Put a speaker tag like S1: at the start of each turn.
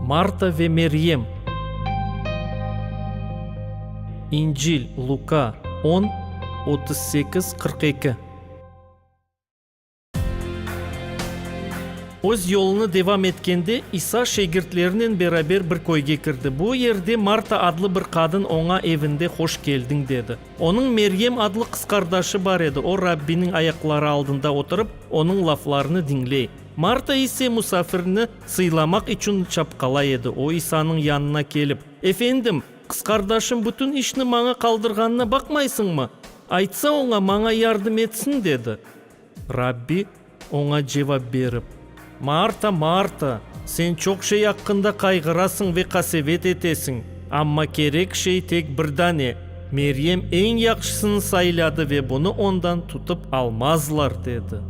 S1: Marta ve Meryem. İncil, Luka, on, 38, 42. Öz yolunı devam etkende, İsa şegirtlerinen beraber bir köyge kirdi. Bu yerde Marta adlı bir qadın oña evinde hoş keldiñ dedi. Onıñ Meryem adlı qız qardaşı bar edi, o, Rabbiniñ ayaqları aldında oturıp, Onıñ laflarını diñley. Marta ise musafirni sıylamaq içün çapqalay edi. O, İsanıñ yanına kelip, Efendim, qız qardaşım bütün işni maña qaldırğanına baqmaysıñmı? Aytsa oña, maña yardım etsin, dedi. Rabbi oña cevap berip, Marta, Marta, sen çoq şey aqqında qayğırasıñ ve qasevet etesiñ, amma kerek şey tek bir dane. Meryem eñ yahşısını sayladı ve bunı ondan tutıp almazlar, dedi.